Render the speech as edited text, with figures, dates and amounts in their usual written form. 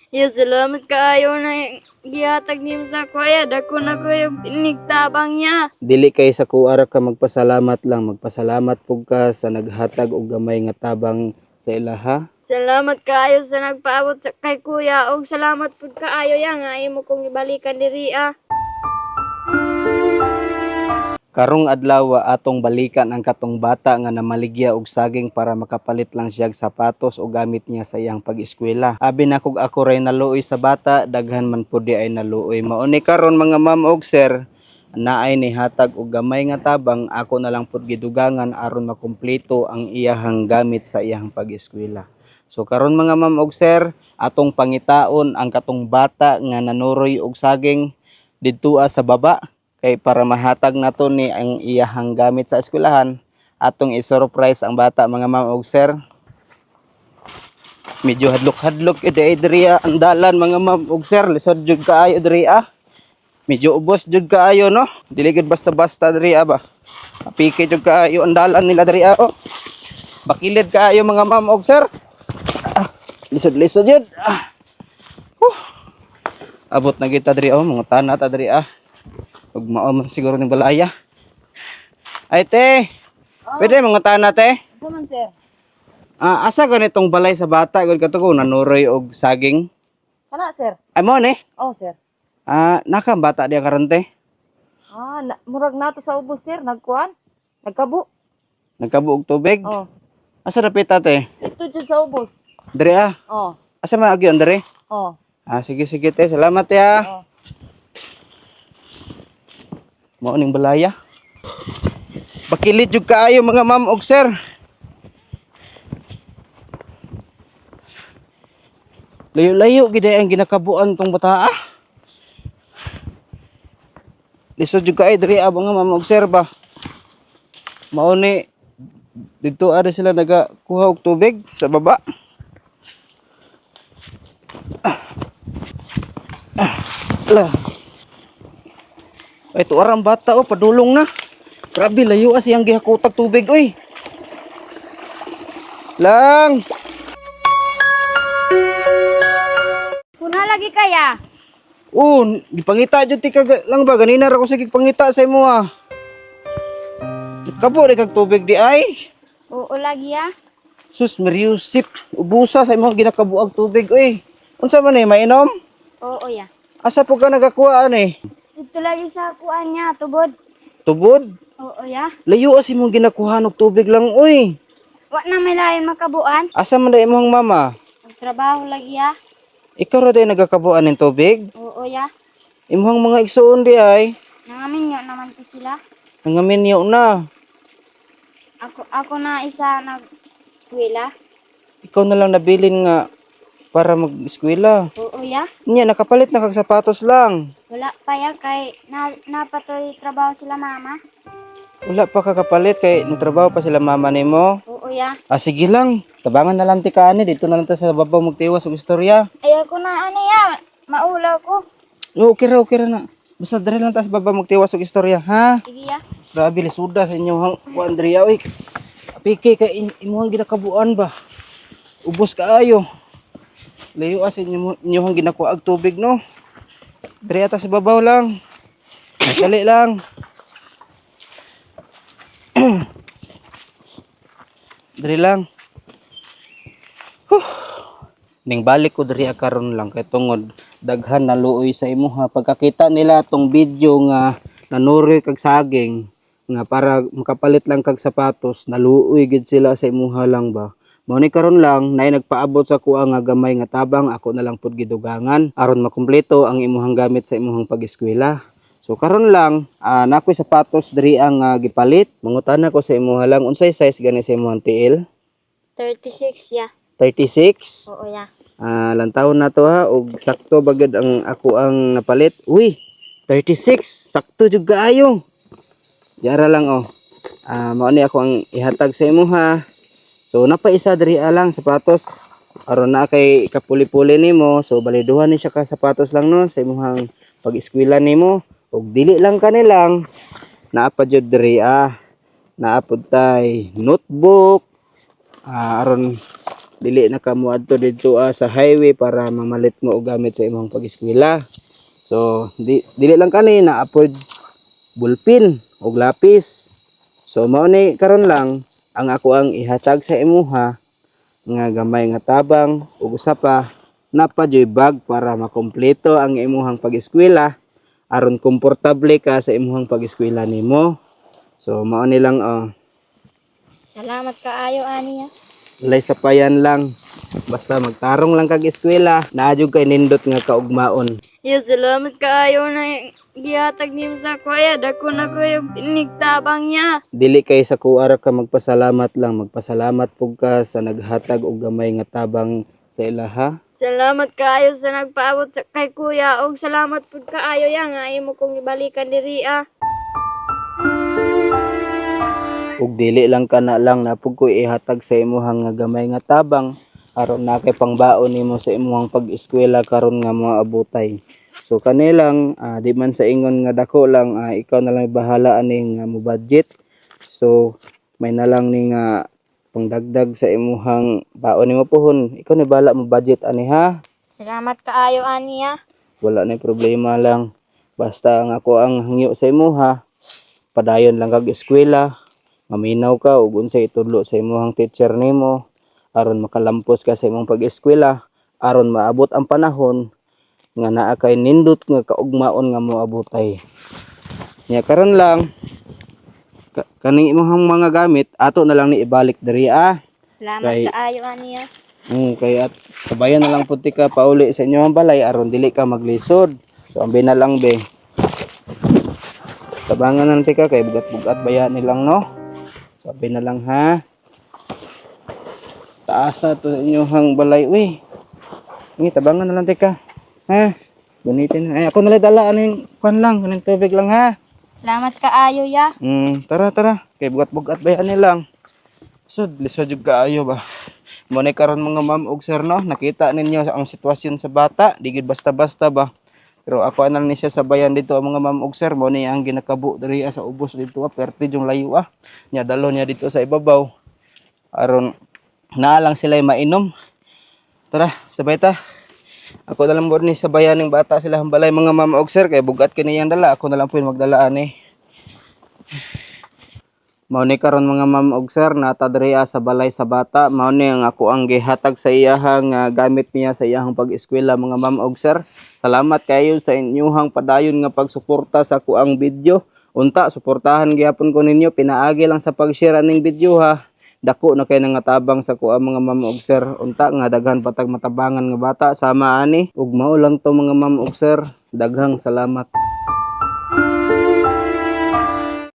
Ya, salamat kaayo na gihatag nimo sa kuya. Dako na ko yung tinigtabang niya. Dili kay sa kuara ka magpasalamat lang, magpasalamat pug ka sa naghatag og gamay nga tabang sa ilaha. Salamat kaayo sa nagpaabot sa kay kuya. Og salamat pud kaayo ya nga imo kong ibalikan diri ah. Karong adlaw atong balikan ang katong bata nga namaligya og saging para makapalit lang siya og sapatos o gamit niya sa iyang pag-eskwela. Abi na kog ako ray naluoy sa bata, daghan man pud di ay naluoy. Mao ni karon, mga ma'am og sir, naay ni hatag og gamay nga tabang, ako na lang pud gidugangan aron makumpleto ang iyahang gamit sa iyahang pag-eskwela. So karon, mga ma'am og sir, atong pangitaon ang katong bata nga nanuroy og saging didtoa sa baba kay para mahatag nato ni ang iyahang gamit sa eskwelahan. Atong i-surprise ang bata, mga ma'am og sir. Medyo hadlok-hadlok ide diri ang dalan, mga ma'am og sir. Lisod jud kaayo diri ah. Medyo ubos jud kaayo, no? Dili gud basta-basta diri ah ba. Apike jud kaayo ang dalan nila diri ah, oh. Bakilid kaayo, mga ma'am og sir. Ah, lisod-lisod jud ah. Huh. Abot na kita diri oh, mga tana ta diri ah. Ug mao man siguro ning balaya. Ay te. Pwede mga tana, te? Asa man, sir? Ah, asa ganitong balay sa bata gud kato ko nanuroy og saging? Kana, sir. Ay mo ni. Oh, sir. Ah, naka ang bata diya karon, te? Ah, na, murag nato sa ubos, sir, nagkuan. Nagkabo. Nagkabo og tubig. Oh. Asa dapit ta, te? Ito dyan sa ubos. Diri ah. Oh. Asa man agyon diri? Oh. Ah, sige sige te, salamat te ah. Oh. Mao ning balaya. Bakilid jud kaayo, mga ma'am og sir. Layo-layo gid ay ang ginakabuan tong bata ah. Lisod jud kaayo diri ah, mga ma'am og sir ba. Mao ni didto ari sila nagakuha og tubig sa baba. Ah. Ah. La. Ay, tuarang bata oh, padulong na. Grabe, layo ah siyang gihakutag tubig, oy. Lang! Kuna lagi kaya. Oh, gipangita jud ti ka lang ba ganina ra ko sige pangita sa imo ah. Kabo kag tubig di ay. Oo lagi ah. Sus, Mariusip, ubusa sa imong ginakabuag tubig, oy. Unsa man eh, mainom? Oo ya. Asa po ka nagakuha ani? Dito lagi sa kuan niya, tubod. Tubod? Oo ya. Layo as imong ginakuha og tubig lang, oy. Wa na may lain makabuan. Asa man da imong mama? Nagtrabaho lagi ah. Ikaw ra day nagakabuan ning tubig? Oo ya. Imong mga igsuon di ay. Nangaminyo naman to sila. Nangaminyo na. Ako ako na isa nag eskwela. Ikaw na lang nabilin nga para mag-eskwela. Oo ya. Nya, nakapalit na kag sapatos lang. Wala pa ya kay na, napatoy trabaho sila mama. Wala pa kakapalit kay nagtrabaho pa sila mama nimo. Oo ya. Ah, sige lang. Tabangan na lang ti kaani dito na lang ta sa babaw magtiwas og istorya. Ay ako na ano ya, maulaw ko. Oh, okay ra na. Basta diri lang ta sa babaw magtiwas og istorya, ha? Sige ya. Grabe lisuda sa inyo hang kuan diri oy. Piki kay imuhang ginakabuan ba. Ubos kaayo. Layo sa inyo inyohang ginakuag tubig, no. Diri ata sa babaw lang. Dali lang. Diri lang. Huh. Ning balik ko diri karon lang kay tungod daghan na luoy sa imuha pagkakita nila tong video nga nanuroy kag saging nga para makapalit lang kag sapatos, naluoy gid sila sa imuha lang ba. Mao ni karon lang nay nagpaabot sa kuha nga gamay nga tabang, ako na lang pud gidugangan aron makumpleto ang imuhang gamit sa imuhang pag-eskwela. So karon lang ah, nakoy sapatos diri ang gipalit. Mangutana ko sa imuha lang, unsay size gani sa imuhang tiil? 36 ya. 36. Oo ya. Ah, lantawon na to ha og sakto ba gyud ang ako ang napalit. Uy, 36. Sakto jud kaayo. Yara lang oh. Ah, mao ni ako ang ihatag sa imo ha. So napaisa diri lang sapatos aron na kay kapuli-puli nimo. So bali duha ni siya ka sapatos lang, no, sa imong pag-eskwela nimo. Ug dili lang kanilang naa pa jud diri ah. Naa pud tay notebook. Ah, aron Dili na ka moadto didto sa highway para mamalit mo og gamit sa imong pag-eskwela. So dili lang kani na afford bulpin og lapis. So mao ni karon lang ang ako ang ihatag sa imuha nga gamay nga tabang ug usa pa napa joy bag para makumpleto ang imuhang pag-eskwela aron komportable ka sa imuhang pag-eskwela nimo. So mao ni lang, oh. Salamat kaayo ani ya. Walay sapayan lang. Basta magtarong lang kag eskwela, naa jud kay nindot nga kaugmaon. Ya, salamat kaayo na gihatag nimo sa kuya. Dako na ko yung tinigtabang niya. Dili kay sa kuara ka magpasalamat lang, magpasalamat pug ka sa naghatag og gamay nga tabang sa ilaha. Salamat kaayo sa nagpaabot sa kay kuya og salamat pud kaayo ya nga imo kong ibalikan diri ah. Ug dili lang kana lang napug ko ihatag sa imuhang nga gamay nga tabang aron na kay pangbaon nimo sa imuhang pag-eskwela karon nga mga abutay. So kanilang di man sa ingon nga dako lang, ikaw na lang bahala ani nga mo budget. So may na lang ni nga pangdagdag sa imuhang baon nimo puhon. Ikaw ni bahala mo budget ani, ha. Salamat kaayo ani ya. Wala na problema lang. Basta ang ako ang hangyo sa imuha, padayon lang kag eskwela, maminaw ka ug unsay itudlo sa imuhang teacher nimo aron makalampos ka sa imong pag-eskwela, aron maabot ang panahon nga naa kay nindot nga kaugmaon nga moabotay. Nya karon lang kaning imong mga gamit ato na lang ni ibalik diri ah. Salamat kaayo ani ya. Kay at sabayan na lang pud ka pauli sa inyong balay aron dili ka maglisod. So ambi na lang, be. Tabangan na ka kay bugat-bugat baya nilang, no. So ambi na lang, ha. Taasa to sa inyong balay, uy. Ngi tabangan na lang tika. Ha? Gunitin. Ay, ako na lang dala aning kwan lang, aning tubig lang, ha. Salamat kaayo ya. Tara, tara. Kay bugat-bugat ba yan lang. Sud, lisod jud kaayo ba. Mo ni karon, mga ma'am ug sir, no, nakita ninyo ang sitwasyon sa bata, di gid basta-basta ba. Pero ako na ni siya sa bayan dito ang mga ma'am ug sir, mo ni ang ginakabo diri sa ubos dito, perti yung layo ah. Nya dalo niya dito sa ibabaw. Aron naa lang sila mainom. Tara, sabay ta. Ako na lang ni sa bayan ng bata sila ang balay, mga ma'am ug sir, kay bugat kini yang dala. Ako na lang po yung magdala ani. Mao ni karon, mga ma'am ug sir, nata diri sa balay sa bata. Mao ni ang ako ang gihatag sa iyahang gamit niya sa iyahang pag-eskwela, mga ma'am ug sir. Salamat kayo sa inyuhang padayon nga pagsuporta sa akuang video. Unta suportahan gihapon ko ninyo pinaagi lang sa pag-share aning video, ha. Dako na kay nga tabang sa kuang, mga ma'am ug sir. Unta nga daghan patag matabangan nga bata sama ani. Ug mao lang to, mga ma'am ug sir. Daghang salamat.